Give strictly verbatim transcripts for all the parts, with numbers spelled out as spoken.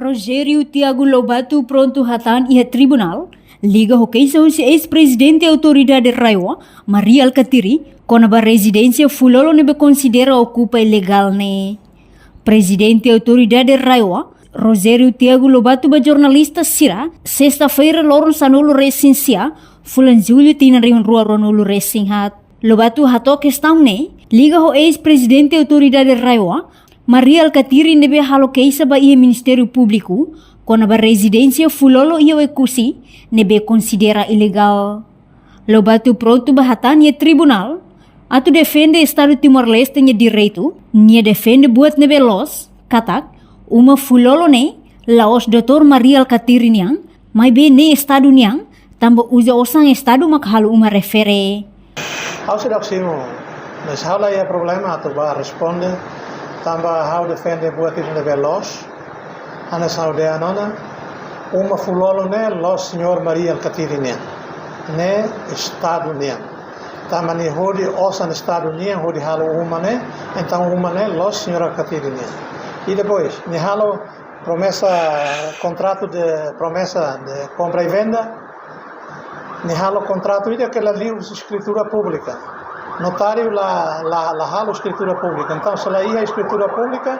Rogério Tiago Lobato prontu hatán iha tribunál liga ho keixa husi eis-prezidente Autoridade RAEOA, Mari Alkatiri, kona-ba rezidénsia fulolo ne'ebé konsidera okupa ilegál ne'e. Prezidente Autoridade RAEOA, Rogério Tiago Lobato, ba jornalista sira, sesta-feira loron sanulu resin sia, fulan jullu tinan rihun rua ruanulu resin haat. Lobato hato'o kestaun ne'e liga ho eis-prezidente Autoridade RAEOA, Mari Alkatiri, ne'ebé halo keixa ba iha Ministériu Públiku kona-ba rezidénsia fulolo iha Oekusi ne'ebé konsidera ilegál. Lobato prontu ba hatán iha tribunál atu defende Estadu Timor-Leste nia direitu. Nia defende buat ne'ebé loos, katak uma fulolo ne'e la'ós doutór Mari Alkatiri nian, maibé ne'e Estadu nian, tanba uza osan Estadu mak halo uma refere. Ha'u seidauk simu, mas ha'u la iha problema atu ba responde, tanba ha'u defende buat ida ne'ebé loos, hanesan ha'u dehan ona, uma fulolo ne'e la'ós señór Mari Alkatiri nian, ne'e Estadu nian. Tanba nia hodi osan Estadu nian, hodi halo uma ne'e, entaun uma ne'e la'ós señór Alkatiri nian. I depois, nia halo promesa, kontratu de promesa de kompra i venda, nia halo kontratu ida ke la liu husi eskritura públika. Notáriu la, la, la halo eskritura públika. Entaun, se la iha eskritura públika,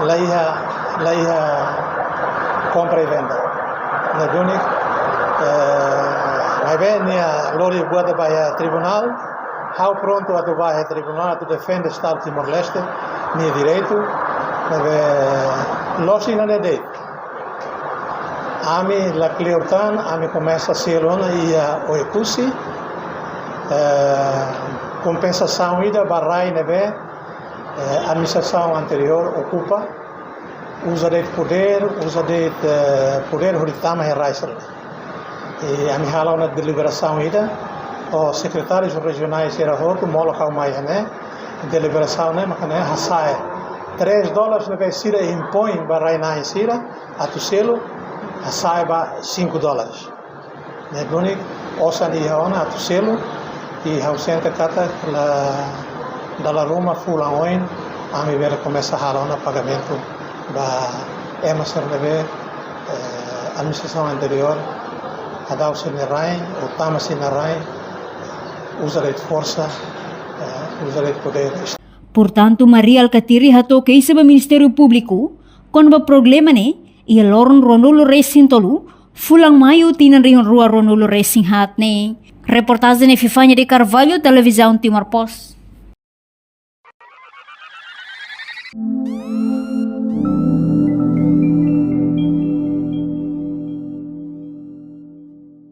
la iha, la iha kompra i venda. Ne'e duni, eh, maibé nia lori buat ba iha tribunál, ha'u prontu atu ba iha tribunál atu defende Estadu Timor-Leste nia direitu, ne'ebé loos ida-ne'e de'it. Ami la kleur tan, ami komesa selu ona iha Oekusi, eh, kompensasaun ida ba rai ne'ebé, eh, administrasaun anteriór okupa, uza de'it podér, uza de'it, eh, podér hodi tama iha rai sira-ne'e. I ami halo ona deliberasaun ida, ho sekretárius rejionais sira hotu, molok ha'u mai iha ne'e, deliberasaun ne'e, maka ne'e hasa'e três dólares ne'ebé sira impoin ba rai-na'in sira atu selu, hasa'e ba cinco dólares. Ne'e duni osan iha ona atu selu, i ha'u sente katak la, dala ruma fulan oin, ami bele komesa halo ona pagamentu ba ema sira ne'ebé, eh, administrasaun anteriór hadau sira-nia rai, ou tama sira-nia rai, uza de'it forsa, eh, uza de'it podér. Portantu, Mari Alkatiri hato'o keixa ba Ministériu Públiku kona-ba problema ne'e iha loron ruanulu resin tolu, fulan maiu tinan rihun rua ruanulu resin haat ne'e. Reportajen Epifania de Carvalho, Televizaun Timor Post.